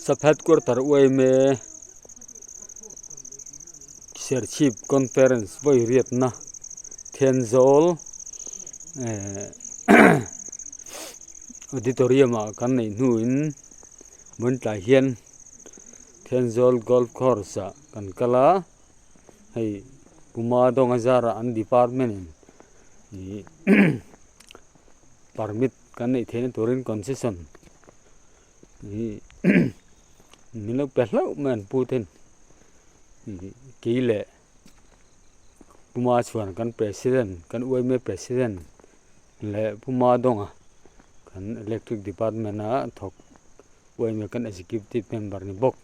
Sub headquarter uaime Serchhip conference vawi riatna Thenzawl eh auditorium ah kan neih hnuin Hmuntlai hian Thenzawl golf course ah kan kal a hei Puma Dawnga zarah an department in ih permit kan neih theihna turin concession ih min lo pe hlauh mai an pu ten ih kei leh Puma chuan kan president kan uaime president leh Puma Dawnga kan electric department a thawk uaime kan executive member ni bawk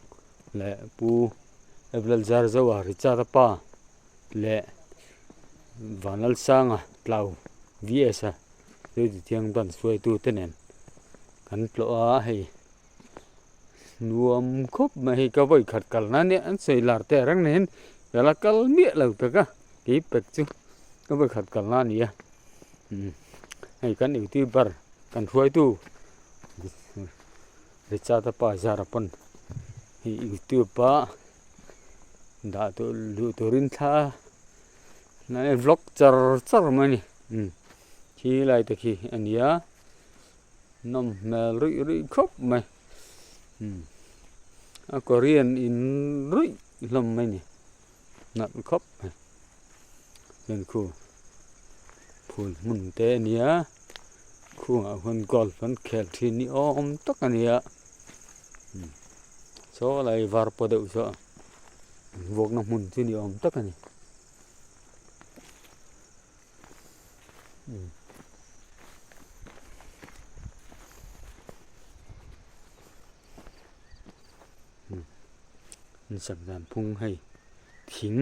leh Pu Evelyn Zarzoa Richard-a pa leh Vanlalsanga Tlau VS a chu thiang ban hruaitu te nen kan tlawh a hei nuam khawp mai hei ka vawi khat kalna ania an sawi lar teh reng nen ka la kal miah lo tak a kei pek chu ka vawi khat kalna a ni a hei kan youtuber kan hruaitu Richard-a pa zara pawn hei youtube a dah tur duh turin thla vlog char char mai a ni khi lai te khi a ni a nawm hmel ruih ruih khawp mai a korean in ruih hlawm mai a ni nalh khawp mai chuan khu phul hmun te a ni a khungah khuan golf an khel thin ni awm tak a ni a saw lai var paw deuh saw vuakna hmun chu ni awm tak a ni. Insak dan phung hei thing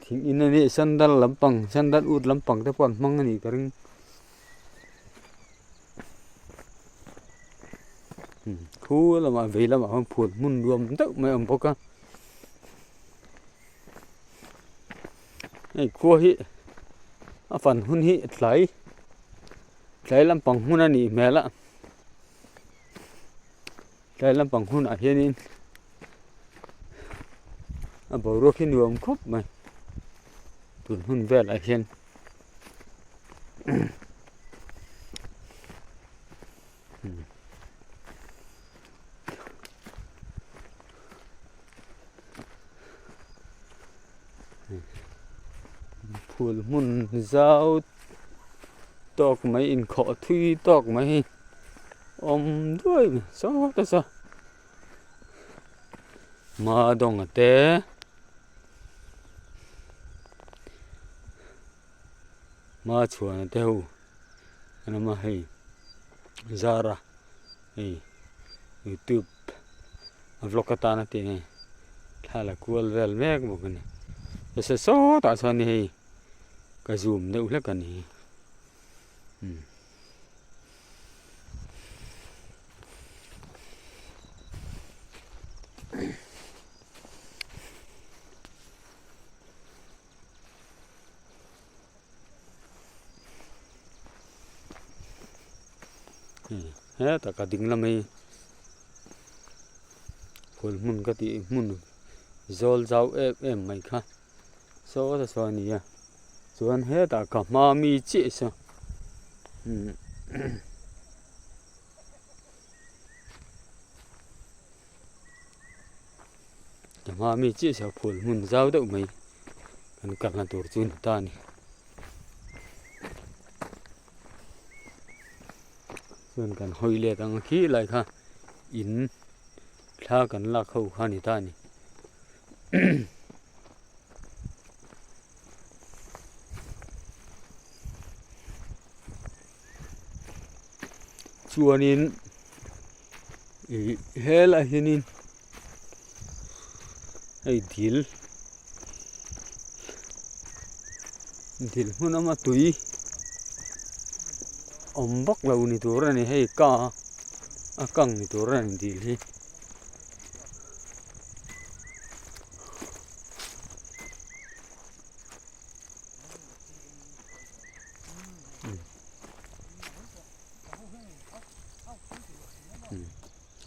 thing in a nih sandal lampang sandal ut lampang te pawh an hmang a nih ka ring khu lamah vei lamah khuan phul hmun nuam deuh mai a awm bawk a. Hei khua hi a fan hun hi tlai tlai lampang hun a nih hmel a tlai lampang hunah hianin a boruak hi nuam khawp mai tun hun velah hian. Phul hmun zau tawk mai inkhawh thui tawk mai hi awm duai mai saw ta saw hma dawnga te hma chhuana te ho an awm a hei zara hei youtube a vlog atana tih hei thla la kual vel mek bawk a ni nasa sawtah chuan hei ka zoom deuh hlek a ni umm. Hetah ka ding lam hi phul hmun ka tih hmun zawl zau em em mai kha saw ta saw a ni a chuan hetah ka hma mi chiah saw umm ka hma mi chiah saw phul hmun zau deuh mai kan kalna tur chu a ni ta a ni. Chuan kan hawi let ang a khi lai kha in thla kan lak ho kha a ni ta a ni. Chuanin ih helaiah hianin. Hei dil dil hmun awma tui awm vak lo ni tur a ni hei ka a kang ni tur a ni dil hi.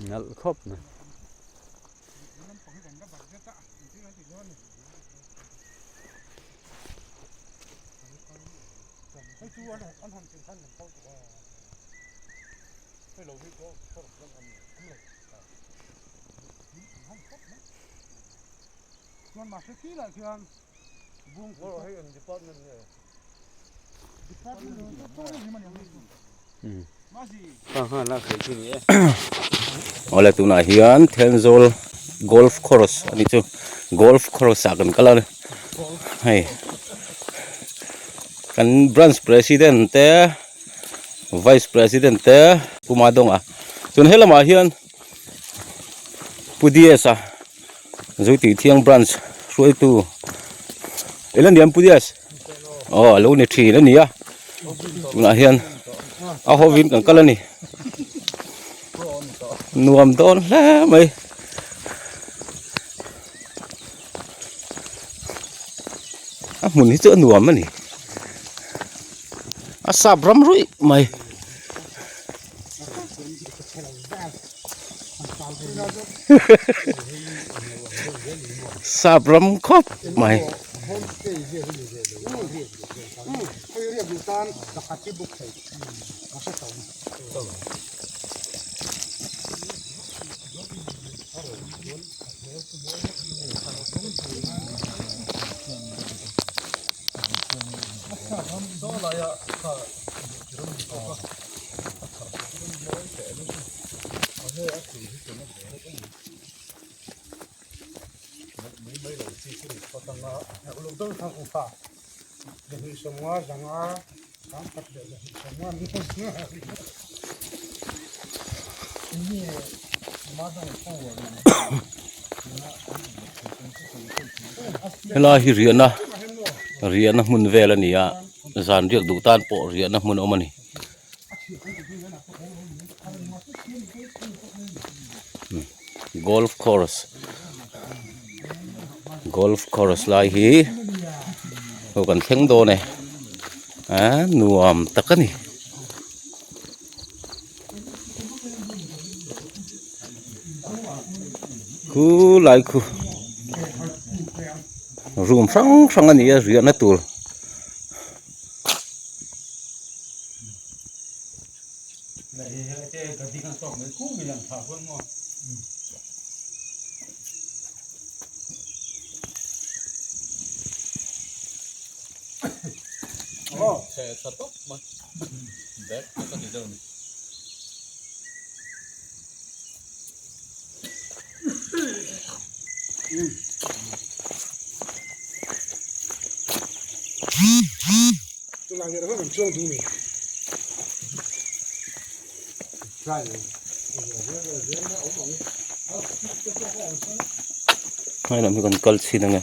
Nalh khawp mai. Awle tunah hian Thenzawl golf course a nih chu golf course ah kan kal a hei kan branch president te vice president te Pu Madonga chuan helamah hian Pu D_S a Zuitih branch hruaitu eng aniang Pu D_S aw a lo ni thin a ni a tunah hian a hovin kan kal a ni nuam dawn hle mai. A hmun hi chu a nuam a ni a sap ram ruih mai. Sap ram khawp mai. Helai hi riahna riahna hmun vel a ni a zan riak duh tan pawh riahna hmun a awm a ni. Golf course golf course lai hi aw kan thleng dawn e ah nuam tak a ni. Khulai khu room hrang hrang a ni a riahna tur. Hmai lam hi kan kal chhin ange.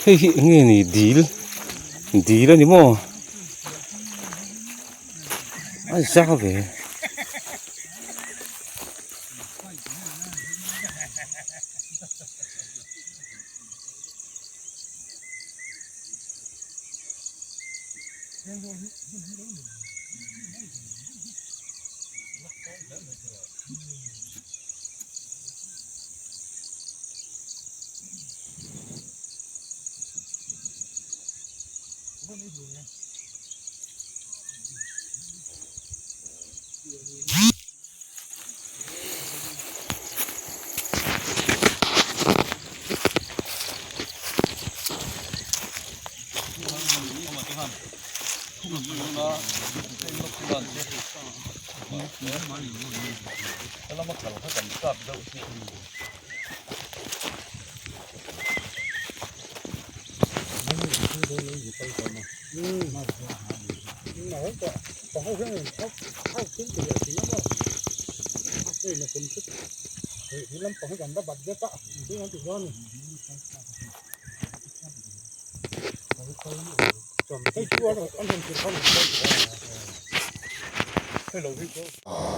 Hei hi eng nge ni dil dil a ni maw a zau ve.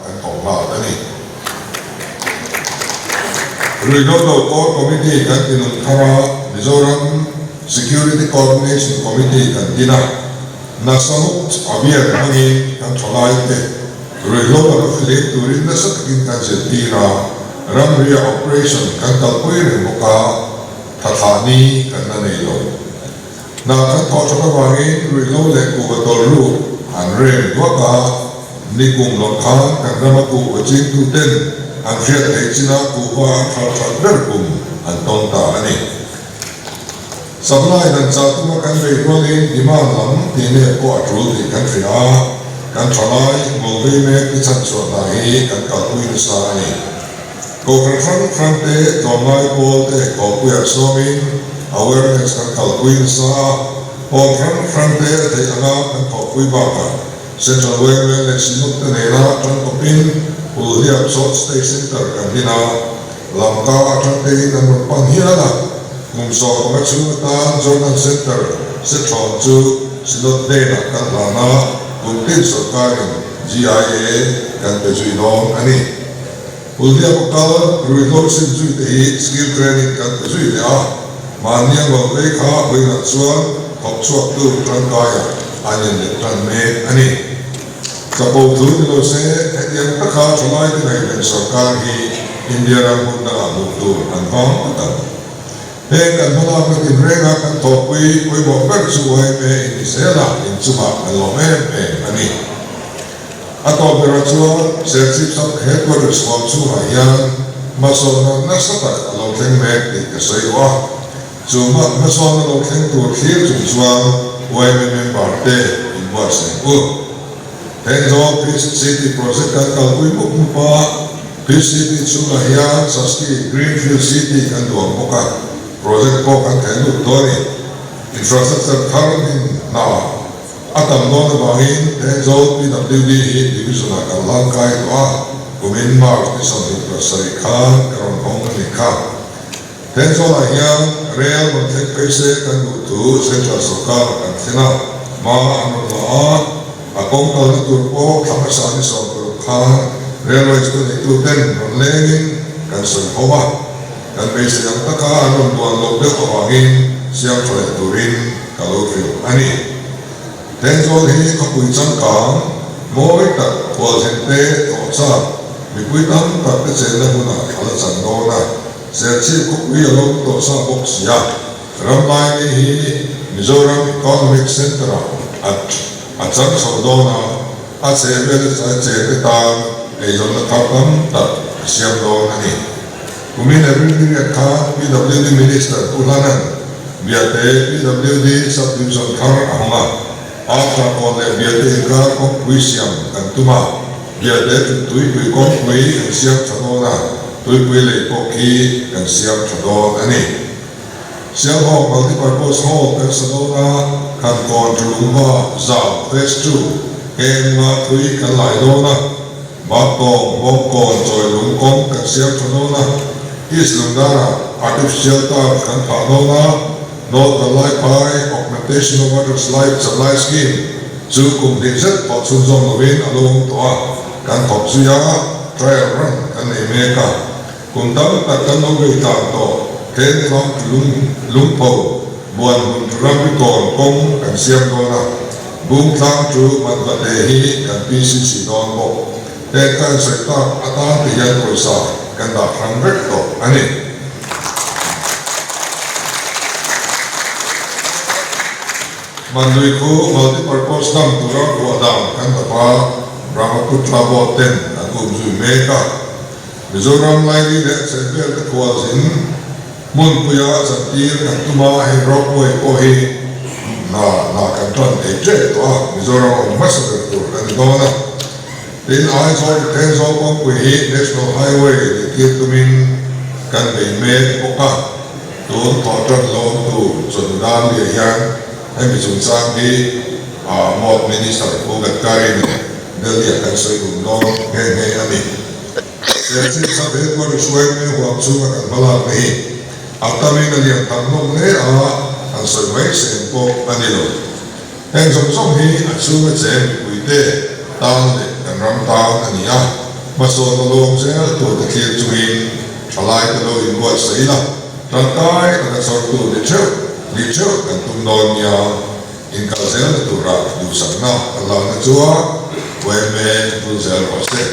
Kan thawk nghal a ni. Ruihhlo Do Core Committee kan tinung thar a, Mizoram Security Coordination Committee kan din a, Nasa Mukt Abhiyan hmangin kan thalaite ruihhlo laka fihlim turin nasa takin kan zirtir a, ramria operation kan kalpui reng bawk a, thathlah ni kan la nei lo. Hna kan thawh that avangin ruihhlo leh kuhva tawlh lut an rem duak a, nikum lo khan kan rama kuhva chingtuten an hriat theih chinah kuhva an hralh that ber kum an tawng ta a ni. Supply dan chah tuma kan beih rualin demand lam tih nep pawh a tul tih kan hria a, kan tha lai, ngawlvei mek te chhan chhuah hna hi kan kalpui nasa a ni. Kohhran hrang hrang te, tlawmngai pawl te kawlpuiah sawmin awareness kan kalpui nasa a, pawl hrang hrang te a theih anga kan thawhpui bakah Central Yma leh Synod te nena tangkawpin Hulhliap Salt State Centre kan din a, Lamka atang tein an rawn pan hial a, kum 15 chhung atan Jordan Centre Sethawn chu Synod hnenah kan hlan a, kum tin sawrkarin GIA kan pe zui dawn a ni. Hulhliap a kal ruihhlo sim zui te hi skill training kan pe zui leh a, mahni a ngawlh vei kha vawiinah chuan thawk chhuaktu tangkaiah an inlet tan mek a ni. Chapo thu ni lo se, hetiang taka thalaite ngaihven sawrkar hi India ram hmun dangah hmuh tur an vang ta tak. Heng kan hmalakna tinrenga kan thawhpui pawimawh ber chu yma in ni zel a, inchungah kan lawm em em a ni. A tawp berah chuan Serchhip Sub Headquarters huam chhungah hian hmasawnna nasa tak a lo thleng mek tih ka sawi duh a. Chu hmasawnna lo thleng tur thlir chung chuan yma member te inbuatsaih u. Thenzawl Peace City project kan kalpui mup mup a, Peace City chhungah hian Sasti Greenfield City kan duang bawk a, project pawh kan theh lut dawn a ni. Infrastructure thar din hna A tam dawn avangin Thenzawl PWD hi Division-ah kan hlang kai tawh a, kumin March ni 27 khan ka rawn hawng a nih kha. Thenzawlah hian Rail rawn thleng phei se kan duh thu Central sawrkarah kan thlen a, hma an rawn la a, a kawng kalna tur pawh thla hmasa ni 16 khan Railways thuneitu ten rawn lengin kan sawi ho a, kan beisei ang taka an rawn duan loh deuh avangin siam tha leh turin ka lo hrilh a ni. Thenzawl hi khawpui changkang mawi tak khualzin te tlawh chak mipui tam tak te chenna hmunah a la chan dawn a, Serchhip khawpui a lo tawh sa bawk si a, Ramlaini hi Mizoram Economic Centre-ah a a chang chho dawn a, a chhehvel a chengte tan eizawnna thar tam tak a siam dawn a ni. Kumin April ni riat khan PWD Minister Pu Hlanan Biate PWD Sub-Division thar a hawng a, Arthur Kawn leh Biate inkar kawngpui siam kan tum a, Biate chu tuipui kawngpui kan siam tha dawn a, tuipui lei pawh khi kan siam tha dawn a ni. Sialhawk Multipurpose Hall kan sa dawn a, Khankawn Tulungva Zau Phase Ii KM nga thui kan lai dawn a, Baktawng, Bawngkawn, Chawilung kawng kan siam tha dawn a, East Lungdara Artificial Turf kan phah dawn a, North Vanlaiphai Augmentation of Water Supply Scheme chu kum hnih zet pawh chhunzawm lovin a lo awm tawh a, kan thawk zui a, trial run kan nei mek a. Kum tam tak kan lo vei tlang tawh, Thentlang Lung Lungpho Buan hmun chu ramri kawn kawng kan siam dawn a, Bungtlang chu Manvate hi kan PCC dawn bawk. Heng ka insawi tak atan te hian pawisa kan dah hrang vek tawh a ni. Manlui khu multipurpose dam tura ruah dan kan dap a, Brahmaputra board ten an um zui mek a. Mizoram Laili leh a chhehvel te khualzin hmunpuia chantir kan tum a, hei ropeway pawh hi hna hna kan tan thei tep tawh a, Mizoram a awm hmasa ber tur a ni dawn a. Tin, Aizawl to Thenzawl kawngpui hi National Highway nih tir tumin kan bei mek bawk a, tun thawh tan lo awm tur chawhnu dan liah hian hemi chungchang hi Mawt Minister Pu Gadkari nen Delhi-ah kan sawi dun dawn nghe nghe a ni. Serchhip Sub Headquarters hruaimi huam chhunga kan hmalakna hi a tamin a lian tham nawm hle a, han sawi mai seng pawh a ni lo. Heng zawng zawng hi a chhunga cheng mipuite tan leh kan ram tan a ni a, hmasawnna lawm zel turte thlir chungin thalaite lo inbuatsaih ila, tangkai taka chhawrtu ni theuh ni theuh kan tum dawn nia. Inkal zelna tura duhsakna a hlauhna chuan yma vul zel rawh se.